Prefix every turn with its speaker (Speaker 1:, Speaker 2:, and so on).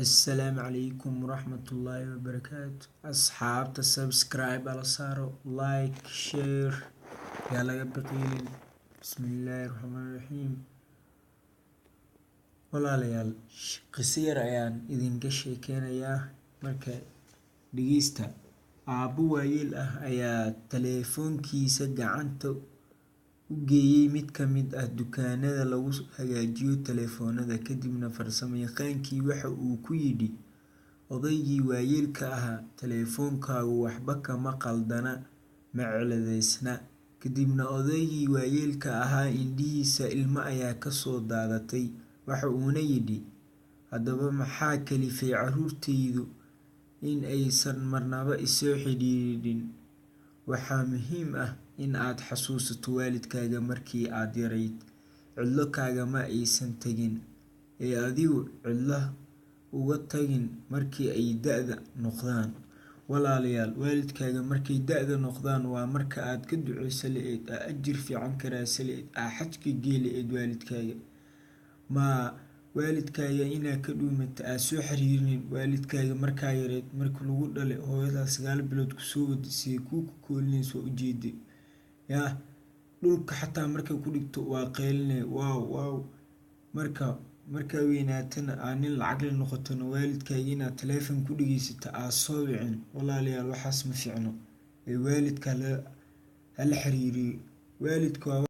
Speaker 1: Assalaamu calaykum waraxmatullaahi wabarakaatu. Asxaabta, subscribe ala saaro, like, share, yaa laga baqiilin. Bismillaahi raxmaani raxiim. Walaalayaal, qiso yar ayaan idinka sheekeynayaa, marka dhegeysta. Aabbo waayeel ah ayaa taleefoonkiisa gacanta u geeyay mid ka mid ah dukaanada lagu hagaajiyo taleefoonada. Kadibna farsamayaqaankii waxa uu ku yidhi odaygii waayeelka ahaa, "Taleefoonkaagu waxba kama qaldana, ma ciladeysna." Kadibna odaygii waayeelka ahaa indhihiisa ilmo ayaa kasoo daadatay, waxa uuna yidhi, "Haddaba maxaa kalifay carruurtaydu in aysan marnaba isoo xidhiidhin?" Waxaa muhiim ah in aad xasuusato waalidkaaga markii aad yarayd. Cidlo kaagama aysan tagin, ee adigu cidlo uga tagin markii ay da'da noqdaan. Walaalayaal, waalidkaaga markay da'da noqdaan waa marka aad ka duceysa lahayd, aa ajir fiican ka raadsa lahayd, aa xajka gee lahayd waalidkaaga. Ma waalidkaaga inaa ka dhuumata, aad soo xiriirinin waalidkaaga markaa yareed, markii lagu dhalay, hooyadaa 9 bilood kusoo waday, sidee kuu kukoolinaysa waa ujeeday. Yaa dhulka xataa markay ku dhigto waa qeylinay, waaw waaw. Marka markaa weynaatana, aa nin lacag la noqotona, waalidkaaga inaad taleefon ku dhegeysato, aad soo wicin, walaalayaal, waxaas ma fiicno. Ee waalidka hala xiriiriyo waalidka waa.